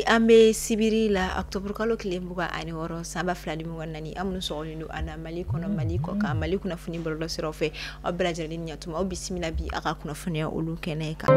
An bɛ sibiri la, octobre kalo tile 26 san 2024. An minnu sɔgɔlen don an na Mali kɔnɔ, Mali kɔ kan, Mali kunnafoni bɔlɔlɔ siraw fɛ, aw bɛɛ lajɛlen ni ɲatuma, aw bisimila bi a ka kunnafoniya olu kɛnɛ kan.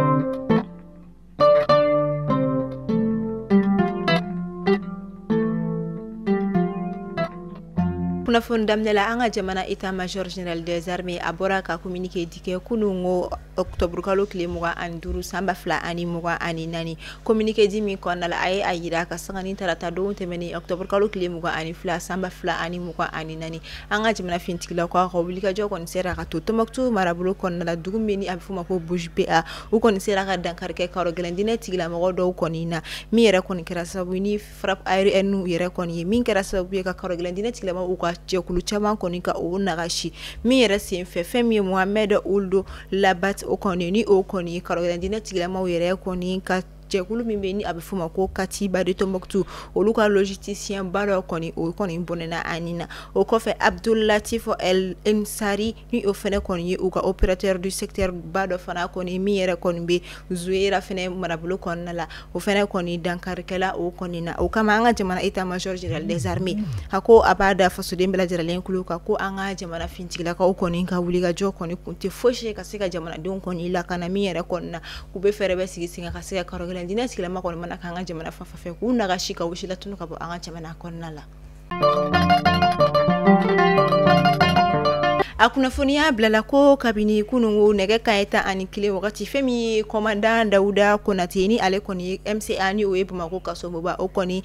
Kunnafoni daminɛ la, an ka jamana état major général des armées a bɔra ka communiqué di kɛ kunun ko octobre kalo tile 25 san 2024. Communiqué di min kɔnɔna la, a ye a yira ka sanga ni tarata don tɛmɛnen octobre kalo tile 22 san 2024, an ka jamana finitigilakaw ka wulikajɔ kɔni sera ka to Tombouctou marabolo kɔnɔna la, dugu min ni a bɛ f'o ma ko Bouge PA. U kɔni sera ka dankari kɛ karɔ gɛlɛn diinɛ tigilamɔgɔ dɔw kɔni na, min yɛrɛ kɔni kɛra sababu ni frappe aérienne yɛrɛ kɔni ye, min kɛra sababu ye ka karɔ gɛlɛn diinɛ tigilamɔgɔw ka jɛkulu caman kɔni ka o nagasi. Min yɛrɛ senfɛ, fɛn min ye Mohamed Ould Labat o kɔni ni o kɔni karɔ gɛlɛn diinɛ tigilamɔgɔw yɛrɛ kɔni ka jɛkulu min bɛ ni a bɛ f'o ma ko Katiba de Tombouctou, olu ka logisticien ba dɔ kɔni o kɔni bɔnɛna a nin na. O kɔfɛ, Abdul Latif El Ensari ni o fɛnɛ kɔni ye u ka opérateur du secteur ba dɔ fana kɔni min yɛrɛ kɔni bɛ Zouera fɛnɛ marabolo kɔnɔna la, o fɛnɛ kɔni dankarikɛla o kɔni na. O kama, an ka jamana état major général des armées a ko a b'a da fasoden bɛɛ lajɛlen kulo kan ko an ka jamana finitigilakaw kɔni ka wulikajɔ kɔni kun tɛ fosi ye ka se ka jamanadenw kɔni lakana, min yɛrɛ kɔni na u bɛ fɛɛrɛ bɛ sigi sen kan ka se ka karɔ gɛlɛn diinɛ sigilama kɔni mana k'an ka jamana fan fɛ k'u nagasi ka wusi latunu ka bɔ an ka jamana kɔnɔna la. A kunnafoniya bilala ko kabini kunungo nɛgɛ kanɲɛ 11 wagati, fɛn min ye commandant Dawuda Konate ni ale kɔni ye MCA ni o ye Bamakɔ kasoboba o kɔni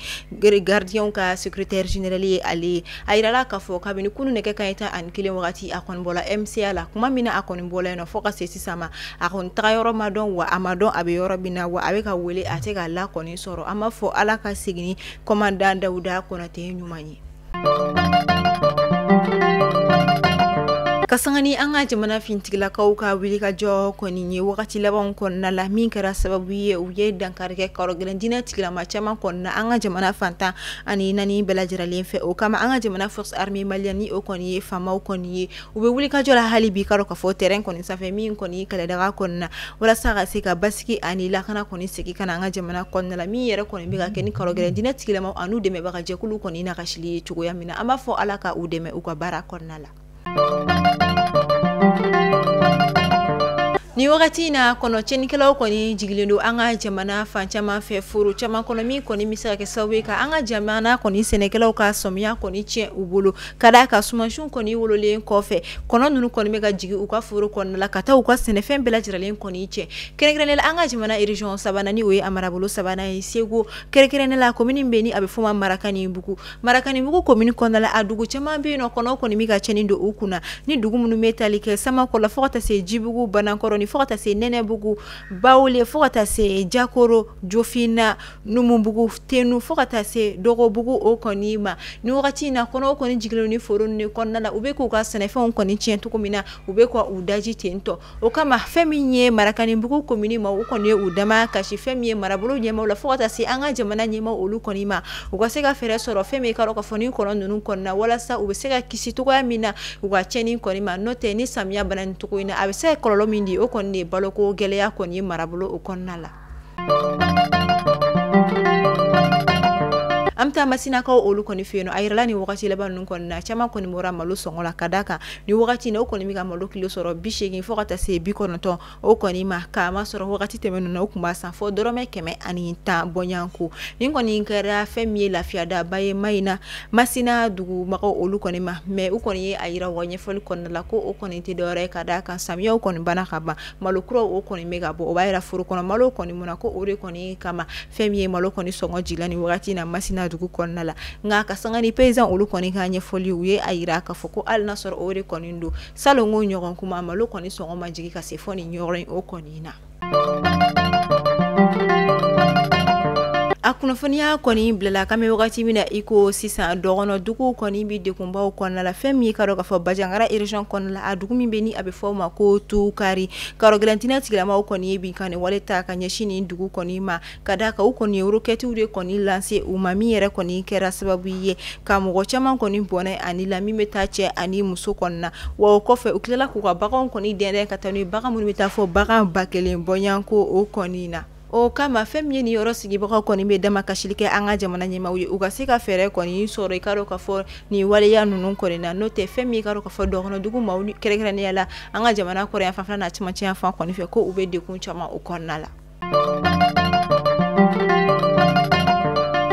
gardien ka secrétaire général ye, ale ye a yirala k'a fɔ kabini kunu nɛgɛ kanɲɛ 11 wagati a kɔni bɔla MCA la. Kuma min na a kɔni bɔla yen nɔ, fo ka se sisan ma a kɔni taga yɔrɔ ma dɔn, wa a ma dɔn a bɛ yɔrɔ min na, wa a bɛ ka wele a tɛ ka la kɔni sɔrɔ. An b'a fɔ Ala ka segin ni commandant Dawuda Konate ɲuman ye. Ka sanga ni an ka jamana finitigilakaw ka wulikajɔ kɔni ye wagati labanw kɔnɔna la, min kɛra sababu ye u ye dankari kɛ karɔ gɛlɛn diinɛ tigilama caman kɔnɔna an ka jamana fantan ani naani bɛɛ lajɛlen fɛ. O kama, an ka jamana force armée malienne ni o kɔni ye faamaw kɔni ye, u bɛ wulikajɔ la hali bi karɔ ka fɔ terrain kɔni sanfɛ, min kɔni kɛlɛdaga kɔnɔna, walasa ka se ka basigi ani lakana kɔni segin ka na an ka jamana kɔnɔna la, min yɛrɛ kɔni bɛ ka kɛ ni karɔ gɛlɛn diinɛ tigilamaw an'u dɛmɛbaga jɛkulu kɔni nagasili ye cogoya min na. An b'a fɔ Ala ka u dɛmɛ u ka baara kɔnɔna la. Ni wagati in na, kɔnɔ tiɲɛnikɛlaw kɔni jigilen don an ka jamana fan caman fɛ, foro caman kɔnɔ, min kɔni bɛ se ka kɛ sababu ye ka an ka jamana kɔni sɛnɛkɛlaw ka sɔmiya kɔni tiɲɛ u bolo, ka d'a kan sumansiw kɔni wololen kɔfɛ, kɔnɔ ninnu kɔni bɛ ka jigin u ka foro kɔnɔna la ka taa u ka sɛnɛfɛn bɛɛ lajɛlen kɔni tiɲɛ. Kɛrɛnkɛrɛnnenya la, an ka jamana région sabanan ni o ye a marabolo sabanan ye, Segu, kɛrɛnkɛrɛnnenya la commune bɛ ni a bɛ f'o ma Marakanibugu. Marakanibugu commune kɔnɔna la, a dugu caman bɛ yen nɔ, kɔnɔw kɔni bɛ ka tiɲɛni don u kunna, ni dugu minnu bɛ tali kɛ Samakɔ la fo ka taa se Jibugu, Banankɔrɔ, fo ka taa se Nɛnɛbugu, Bawule, fo ka taa se Jakoro, Jofina, Numubugu, Tenu, fo ka taa se Dɔgɔbugu o kɔni ma. Ni wagati in na, kɔnɔw kɔni jigilen ni foro ninnu kɔnɔna la, u bɛ k'u ka sɛnɛfɛnw kɔni tiɲɛ cogo min na, u bɛ ka u daji ten tɔ. O kama, fɛn min ye Marakanibugu commune ma, u kɔni ye u dama kasi fɛn min ye marabolo ɲɛmaaw la fo ka taa se an ka jamana ɲɛmaaw olu kɔni ma, u ka se ka fɛɛrɛ sɔrɔ fɛn min karɔ ka fɔ ni kɔnɔ ninnu kɔnɔna, walasa u bɛ se ka kisi cogoya min na u ka tiɲɛni kɔni ma. N'o tɛ, ni samiya banna nin cogo in na, a bɛ se ka kɔlɔlɔ min di, o kɔni de ye baloko gɛlɛya kɔni ye marabolo o kɔnɔna la. An bɛ taa Masinakaw olu kɔni fɛ yen nɔ. A yirala ni wagati laban ninnu kɔni na, caman kɔni bɔra malo sɔngɔ la, ka d'a kan ni wagati in na o kɔni bɛ ka malo kilo sɔrɔ 80 fo ka taa se 90 o kɔni ma, k'a ma sɔrɔ wagati tɛmɛnen na o tun b'a san fɔ dɔrɔmɛ 110 bɔɲɔgɔnko. Nin kɔni kɛra fɛn min ye lafiyadaba ye Mayina Masina dugumɔgɔw olu kɔni ma, mais u kɔni ye a yira u ka ɲɛfɔli kɔnɔna la ko o kɔni tɛ dɔwɛrɛ ye ka d'a kan samiyaw kɔni banna ka ban, malo kuraw o kɔni bɛ ka bɔ, o b'a yira foro kɔnɔ malo kɔni mun na ko o de kɔni kama fɛn min ye malo kɔni sɔngɔ jiginna nin wagati in na Masina dugu kɔnɔna la. Nka ka sanga ni paysan olu kɔni ka ɲɛfɔli, u ye a yira k'a fɔ ko hali n'a sɔrɔ o de kɔni don, salon ko ɲɔgɔn kuma malo kɔni sɔngɔ ma jigin ka se fɔ nin yɔrɔ in o kɔni na. A kunnafoniya kɔni bilala k'an bɛ wagati min na i ko sisan, dɔgɔnɔ duguw kɔni bɛ degunbaw kɔnɔna la. Fɛn min ye ka dɔn k'a fɔ Banjagara région kɔnɔna la, a dugu min bɛ ni a bɛ fɔ o ma ko Tukari, karɔ gɛlɛn diinɛ tigilamaw kɔni ye binkanni wale ta ka ɲɛsin nin dugu kɔni ma, ka d'a kan u kɔni ye roquette de kɔni lancer u ma, min yɛrɛ kɔni kɛra sababu ye ka mɔgɔ caman kɔni bɔnɛ ani la, min bɛ taa cɛ ani muso kɔni na. Wa o kɔfɛ, u tilala k'u ka baganw kɔni dɛndɛn ka taa n'u ye, bagan minnu bɛ taa fɔ bagan 1000 bɔɲɔgɔnko o kɔni na. O kama fɛn min ye nin yɔrɔ sigibagaw kɔni bɛ dama kasili kɛ an ka jamana ɲɛmaaw ye, u ka se ka fɛɛrɛ kɔni sɔrɔ i ka dɔn k'a fɔ nin waleya ninnu kɔni na. N'o tɛ fɛn min i ka dɔn k'a fɔ dɔgɔnɔdugu maaw kɛrɛnkɛrɛnnenya la an ka jamana kɔrɔ yan fanfɛla n'a cɛmancɛ yan fan kɔni fɛ, ko u bɛ degun caman o kɔnɔna la.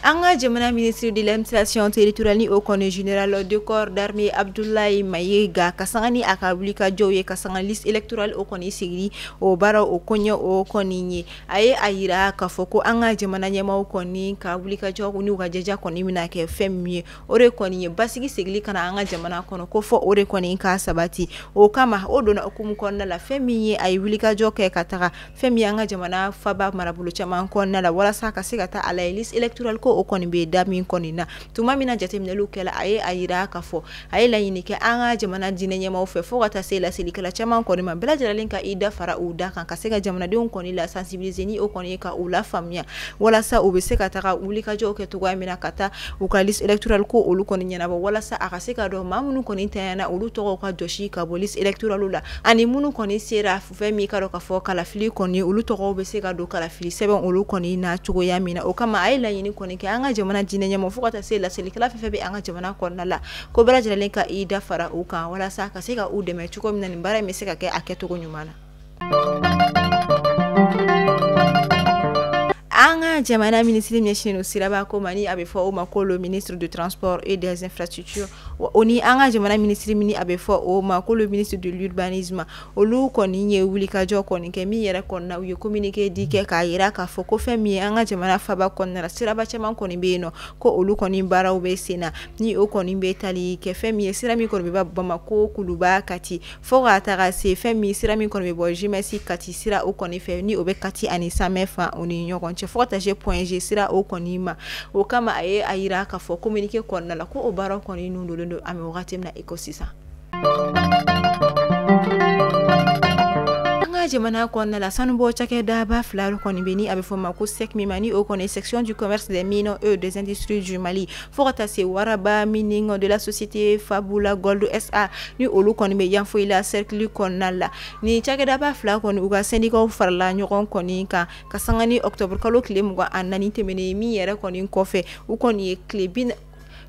An ka jamana ministre de l'administration territoriale ni o kɔni général de corps d'armée Abdoulaye Maïga, ka sanga ni a ka wulikajɔw ye, ka sanga liste électorale o kɔni sigili o baara o koɲɛ o kɔni ye, a ye a yira k'a fɔ ko an ka jamana ɲɛmaaw kɔni ka wulikajɔ n'u ka jɛja kɔni bɛna kɛ fɛn min ye, o de kɔni ye basigi sigili ka na an ka jamana kɔnɔ, ko fɔ o de kɔni ka sabati. O kama o donna hukumu kɔnɔna la, fɛn min ye a ye wulikajɔ kɛ ka taga fɛn min ye an ka jamana faba marabolo caman kɔnɔna la, walasa ka se ka taa a la liste électorale ko o kɔni bɛ da min kɔni na. Tuma min na jateminɛliw kɛla, a ye a yira k'a fɔ a ye laɲini kɛ an ka jamana diinɛ ɲɛmaaw fɛ, fo ka taa se laselikɛla caman kɔni ma, bɛɛ lajɛlen ka i da fara u da kan, ka se ka jamanadenw kɔni la sensibiliser ni o kɔni ye ka u lafaamuya, walasa u bɛ se ka taga wulikajɔw kɛ cogoya min na, ka taa u ka liste électorale ko olu kɔni ɲɛnabɔ, walasa a ka se ka dɔn maa minnu kɔni tanyana olu tɔgɔw ka jɔsi ka bɔ liste électorale la, ani minnu kɔni sera fɛn min ka dɔn k'a fɔ kalafili kɔni olu tɔgɔw bɛ se ka don kalafili sɛbɛn olu kɔni na cogoya min na. O kama a ye laɲini kɔni kɛ an ka jamana diinɛ ɲɛmɔgɔ, fo ka taa se laselikɛla fɛn fɛn bɛ an ka jamana kɔnɔna la, ko bɛɛ lajɛlen ka i da fara u kan, walasa ka se ka u dɛmɛ cogo min na nin baara in bɛ se ka kɛ a kɛcogo ɲuman na. An ka jamana minisiri ɲɛsinnen don siraba ko ma, ni a bɛ fɔ o ma ko le ministre du transport et des infrastructures, o ni an ka jamana minisiri min a bɛ fɔ o ma ko le ministre de l'urbanisme, olu kɔni ye wulikajɔ kɔni kɛ min yɛrɛ kɔnɔna u ye communiqué di kɛ k'a yira k'a fɔ ko fɛn min ye an ka jamana faba kɔnɔna la, siraba caman kɔni bɛ yen nɔ, ko olu kɔni baaraw bɛ sen na, ni o kɔni bɛ tali kɛ fɛn min ye sira min kɔni bɛ bɔ Bamako Kuluba Kati, fo ka taga se fɛn min sira min kɔni bɛ bɔ GMS Kati sira o kɔni fɛ, ni o bɛ Kati ani Samɛ fan o ni ɲɔgɔn cɛ, fo ka taa se Point G sira o kɔni ma. O kama a ye a yira k'a fɔ communiqué kɔnɔna la ko o baara kɔni nun donnen don an bɛ wagati min na i ko sisan. An ka jamana kɔnɔna la, sanubɔ cakɛdaba fila kɔni bɛ ni a bɛ fɔ ma ko SECMIMA, ni o kɔni section du commerce des mines et des industries du Mali, fo ka taa se Waraba Mining de la société Fabula Gold SA, ni olu kɔni bɛ Yanfolila cercle kɔnɔna la. Ni cakɛdaba fila kɔni u ka syndicats farala ɲɔgɔn kɔni kan ka sanga ni octobre kalo tile 24 tɛmɛnen min yɛrɛ kɔni kɔfɛ, u kɔni ye tile bi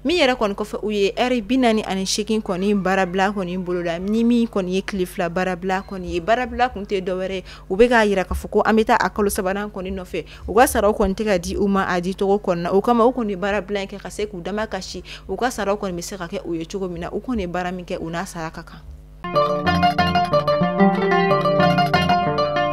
min yɛrɛ kɔni kɔfɛ u ye ɛri 48 kɔni baarabila kɔni boloda, ni min kɔni ye tile 2 baarabila kɔni ye. Baarabila kun tɛ dɔwɛrɛ ye, u bɛ k'a yira k'a fɔ ko an bɛ taa a kalo sabanan kɔni nɔfɛ, u ka saraw kɔni tɛ ka di u ma a di cogo kɔni na. O kama u kɔni baarabila in kɛ ka se k'u dama kasi, u ka saraw kɔni bɛ se ka kɛ u ye cogo min na, u kɔni ye baara min kɛ u n'a sara ka kan.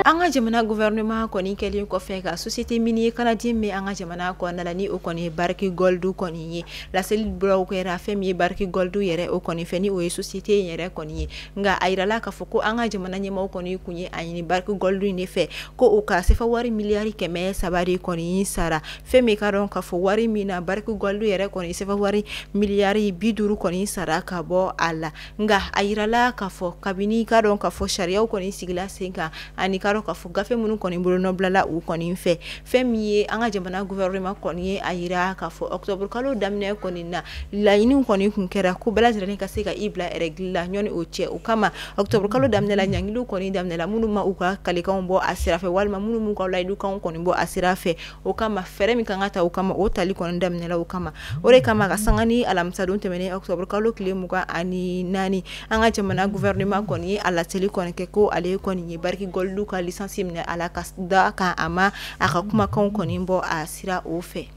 An ka jamana gouvernement kɔni kɛlen kɔfɛ ka société minière canadienne min an ka jamana kɔnɔna la, ni o kɔni ye Barrick Gold kɔni ye, laseli dɔw kɛra fɛn min ye Barrick Gold yɛrɛ o kɔni fɛ, ni o ye société in yɛrɛ kɔni ye. Nka a yirala k'a fɔ ko an ka jamana ɲɛmaaw kɔni kun ye a ɲini Barrick Gold in de fɛ ko u ka sefa wari miliyari 300 de kɔni sara. Fɛn min ka dɔn k'a fɔ wari min na Barrick Gold yɛrɛ kɔni sefa wari miliyari 50 kɔni sara ka bɔ a la. Nka a yirala k'a fɔ kabini ka dɔn k'a fɔ sariyaw kɔni sigila sen kan, ani ka dɔn k'a fɔ gafe minnu kɔni bolonɔbilala u kɔni fɛ, fɛn min ye an ka jamana gouvernement kɔni ye a yira k'a fɔ octobre kalo daminɛ kɔni na laɲiniw kɔni kun kɛra ko bɛɛ lajɛlen ka se ka i bila règle la ɲɔni o cɛ. O kama octobre kalo daminɛ la ɲangiliw kɔni daminɛ la minnu ma u ka kalikanw bɔ a sira fɛ, walima minnu m'u ka layidukanw kɔni bɔ a sira fɛ. O kama fɛɛrɛ min kan ka ta o kama o tali kɔni daminɛ la o kama. O de kama ka sanga ni alamisadon tɛmɛnen octobre kalo tile 24, an ka jamana gouvernement kɔni ye a laseli kɔni kɛ ko ale kɔni ye Barrick Gold ka licence minɛ a la ka da kan a ma a ka kumakanw kɔni bɔ a sira o fɛ.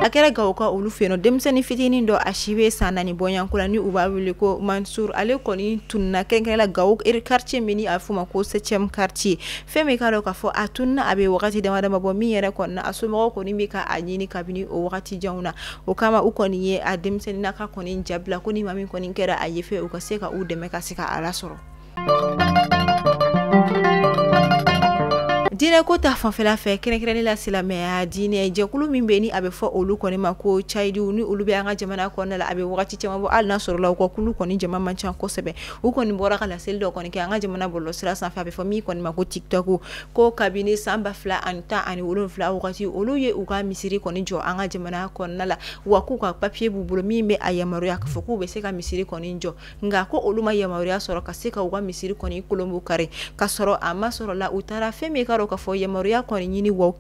A kɛra Gawo ka olu fɛ yen nɔ, denmisɛnnin fitinin dɔ a si bɛ san 4 bɔɲɔgɔnko la, ni u b'a wele ko Mansour, ale kɔni tununna kɛrɛnkɛrɛn la Gawo quartier min ni a bɛ f'o ma ko 7e quartier. Fɛn min ka dɔn k'a fɔ a tununna a bɛ wagati dama dama bɔ, min yɛrɛ kɔni na a somɔgɔw kɔni bɛ ka a ɲini kabini o wagati janw na. O kama u kɔni ye a denmisɛnnin ka kɔni jabila ko ni maa min kɔni kɛra a ye fɛ, u ka se ka u dɛmɛ ka se ka a lasɔrɔ. Diinɛ ko ta fanfɛla fɛ, kɛrɛnkɛrɛnnen la silamɛya diinɛ jɛkulu min bɛ ni a bɛ fɔ olu kɔni ma ko cayidiw, ni olu bɛ an ka jamana kɔnɔna la, a bɛ wagati caman bɔ, hali n'a sɔrɔla u ka kulu kɔni jama man ca kosɛbɛ. U kɔni bɔra ka laseli dɔ kɔni kɛ an ka jamana bɔlɔlɔsira sanfɛ, a bɛ fɔ min kɔni ma ko TikTok, ko kabini san 2017 wagati, olu ye u ka misiri kɔni jɔ an ka jamana kɔnɔna la, wa k'u ka papier b'u bolo min bɛ a yamaruya k'a fɔ k'u bɛ se ka misiri kɔni jɔ. Nka ko olu ma yamaruya sɔrɔ ka se ka u ka misiri kɔni kolonbo kari, ka sɔrɔ a ma sɔrɔ la u taara fɛn min ka k'a fɔ yamaruya kɔni ɲini wa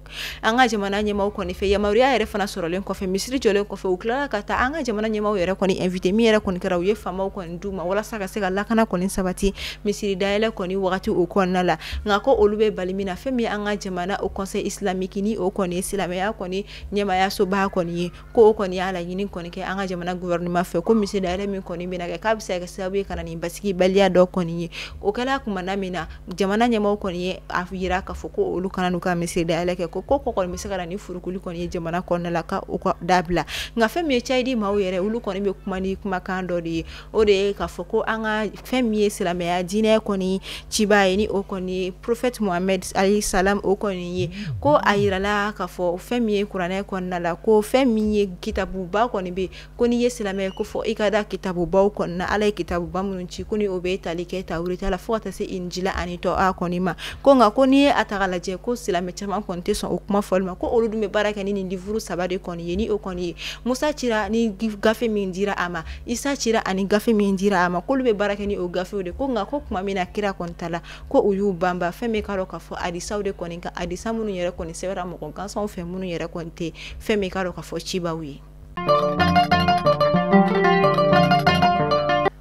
an ka jamana ɲɛmaaw kɔni fɛ. Yamaruya yɛrɛ fana sɔrɔlen kɔfɛ, misiri jɔlen kɔfɛ, u tilala ka taa an ka jamana ɲɛmaaw yɛrɛ kɔni invité, min yɛrɛ kɔni kɛra u ye faamaw kɔni d'u ma walasa ka se ka lakana kɔni sabati misiri dayɛlɛ kɔni wagati o kɔnɔna la. Nka ko olu bɛ bali min na, fɛn min an ka jamana o conseil islamique, ni o kɔni ye silamɛya kɔni ɲɛmaayasoba kɔni ye, ko o kɔni y'a laɲini kɔni kɛ an ka jamana gouvernement fɛ, ko misiri dayɛlɛ min kɔni bɛna kɛ, k'a bɛ se ka kɛ sababu ye ka na ni basigibaliya dɔ kɔni ye. O kɛla tuma min na, jamana ɲɛmaaw kɔni ye a yira k'a fɔ ko olu kana n'u ka misiri dayɛlɛ kɛ, ko kɔni bɛ se ka na ni furukuli kɔni ye jamana kɔnɔna la, ka u ka dabila. Nka fɛn min ye cayidi maaw yɛrɛ, olu kɔni bɛ kuma ni kumakan dɔ de ye, o de ye k'a fɔ ko an ka fɛn min ye silamɛya diinɛ kɔni ciba ye, ni o kɔni ye prophète Mohamed alayhi salam o kɔni ye, ko a yirala k'a fɔ fɛn min ye kuranɛ kɔnɔna la, ko fɛn min ye kitabuba kɔni bɛ, ko n'i ye silamɛ ko fɔ i ka da kitabubaw kɔnɔna, Ala ye kitabuba minnu ci, ko ni o bɛ tali kɛ Tawureta la fo ka taa se Injila ani Tɔra kɔni ma. Ko nka ko n'i ye a ta k'a lajɛ, ko silamɛ caman kɔni tɛ sɔn o kuma fɔli ma, ko olu dun bɛ baara kɛ ni nin livre saba de kɔni ye, ni o kɔni ye Musa cira ni gafe min dira a ma, Isa cira ani gafe min dira a ma, k'olu bɛ baara kɛ ni o gafew de. Ko nka ko tuma min na kira kɔni ta la, ko u y'u banba fɛn min ka dɔn k'a fɔ hadisaw de kɔni kan, hadisa minnu yɛrɛ kɔni sɛbɛnna mɔgɔ gansanw fɛ, minnu yɛrɛ kɔni tɛ fɛn min ka dɔn k'a fɔ cibaw ye.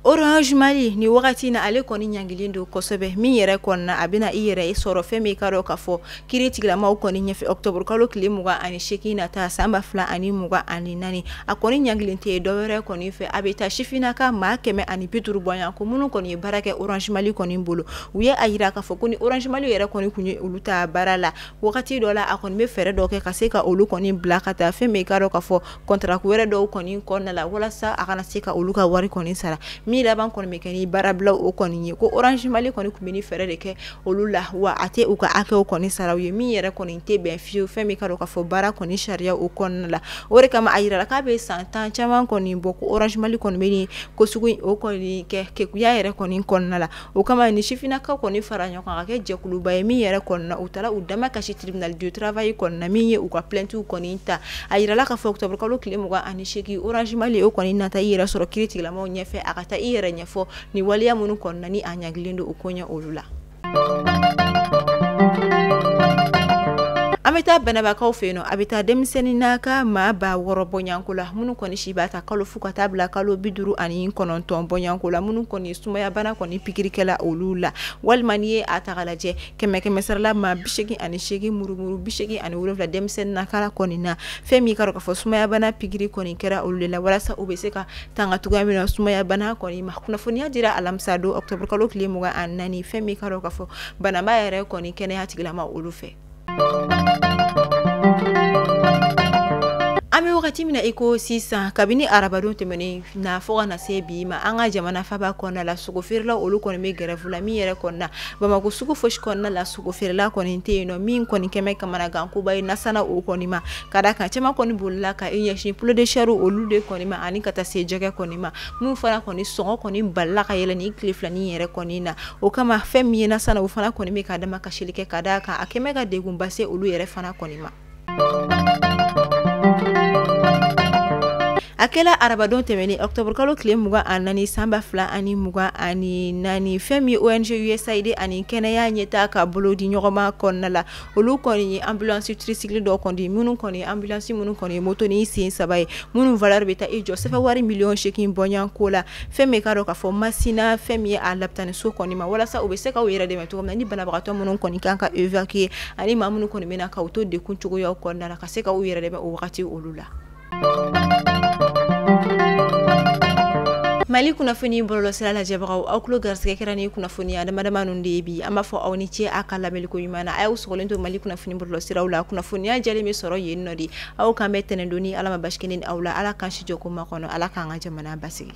Orange Mali ni wagati na, ale kɔni ɲangilen don kosɛbɛ, min yɛrɛ kɔnɔna a bɛna i yɛrɛ sɔrɔ fɛn min ka dɔn k'a fɔ kiiri tigilamaw kɔni ɲɛfɛ octobre kalo tile 28 nata san 2024. A kɔni ɲangilen tɛ dɔwɛrɛ kɔni fɛ, a bɛ taa sifinnaka maa 150 bɔɲɔgɔn ko minnu kɔni ye baara kɛ Orange Mali kɔni bolo. U ye a yira k'a fɔ ko ni Orange Mali yɛrɛ kɔni tun ye olu ta baara la wagati dɔ la, a kɔni bɛ fɛɛrɛ dɔ kɛ ka se ka olu kɔni bila ka taa fɛn min ka dɔn k'a fɔ contrat wɛrɛ dɔw kɔni kɔnɔna la, walasa a kana se ka olu ka wari kɔni sara. Min laban kɔni bɛ kɛ ni baarabila o kɔni ye. Ko Orange Mali kɔni tun bɛ ni fɛɛrɛ de kɛ olu la, wa a tɛ u ka hakɛw kɔni sara u ye, min yɛrɛ kɔni tɛ bɛn fiyewu fɛn min ka dɔn k'a fɔ baara kɔni sariya o kɔnɔna la. O de kama a yirala k'a bɛ san 10 caman kɔni bɔ, ko Orange Mali kɔni bɛ ni ko sugu o kɔni kɛ kekuya yɛrɛ kɔni kɔnɔna la. O kama ni sifinnakaw kɔni fara ɲɔgɔn kan ka kɛ jɛkuluba ye, min yɛrɛ kɔnɔna u taara u dama kasi tribunal du travail kɔnɔna, min ye u ka plainte kɔni ta. A yirala k'a fɔ octobre kalo tile 28, Orange Mali o kɔni nata i yɛrɛ sɔrɔ kiiri tigilamaw ɲɛfɛ, a ka taa i yɛrɛ ɲɛfɔ ni waleya minnu kɔnɔna ni a ɲangilen don o koɲɛ olu la. An bɛ taa banabakaw fɛ yen nɔ, a bɛ taa denmisɛnnin n'a ka maa 6000 bɔɲɔgɔnko la, minnu kɔni si b'a ta kalo fu ka taa bila kalo 59 bɔɲɔgɔnko la, minnu kɔni sumayabana kɔni pikirikɛla olu la. Walima n'i ye a ta k'a lajɛ, kɛmɛ sarala maa 88 murumuru 87 denmisɛnnin n'a kala kɔni na, fɛn min ka dɔn k'a fɔ sumayabana pikiri kɔni kɛra olu de la, walasa u bɛ se ka tanga cogoya min na sumayabana kɔni ma. Kunnafoniya dira alamisa don octobre kalo tile 24, fɛn min ka dɔn k'a fɔ banaba yɛrɛ kɔni kɛnɛya tigilama olu fɛ. An bɛ wagati min na i ko sisan, kabini arabadon tɛmɛnen na fo ka na se bi ma, an ka jamana faba kɔnɔna la, sogofeerela olu kɔni bɛ grève la, min yɛrɛ kɔnɔna Bamakɔ sugu fosi kɔnɔna la, sogofeerela kɔni tɛ yen nɔ, min kɔni kɛmɛ kamanagankoba ye nasana o kɔni ma, ka da kan caman kɔni bolila ka i ɲɛsin poulet de chair olu de kɔni ma, ani ka taa se jɛgɛ kɔni ma, min fana kɔni sɔngɔ kɔni balila ka yɛlɛ ni tile filanin yɛrɛ kɔni na. O kama fɛn min ye nasana, o fana kɔni bɛ ka dama kasili kɛ, ka da kan a kɛmɛ ka degunba se olu yɛrɛ fana kɔni ma. A kɛla arabadon tɛmɛnen octobre kalo tile 24 san 2024, fɛn min ONG USAID ani kɛnɛya ɲɛtaa ka bolo di ɲɔgɔn ma kɔnɔna la, olu kɔni ye ambulance tricycle dɔ kɔni minnu kɔni ambulance minnu kɔni ye moto ni sen saba ye, minnu valeur bɛ taa i jɔ sɛfɛ wari 8 millions bɔɲɔgɔnko la, fɛn min ka dɔn k'a fɔ Masina, fɛn min ye a lapitaniso kɔni ma, walasa u bɛ se k'u yɛrɛ dɛmɛ cogo min na ni banabagatɔ minnu kɔni kan ka évacuer, ani maa minnu kɔni bɛna k'u to degun cogoyaw kɔnɔna la, ka se k'u yɛrɛ dɛmɛ o wagati olu la. Mali kunnafoni bɔlɔlɔsira lajɛbagaw, aw tulo garisɛgɛ kɛra ni kunnafoniya damadama ninnu de ye bi. An b'a fɔ aw ni ce a ka lamɛnliko ɲuman na. A y'aw sɔgɔlen to Mali kunnafoni bɔlɔlɔsiraw la, kunnafoniya jɛlen bɛ sɔrɔ yen nɔ de. Aw kan bɛ tɛnɛndon ni Ala ma basi kɛ ne ni aw la. Ala k'an si jɔ ko makɔnɔ, Ala k'an ka jamana basigi.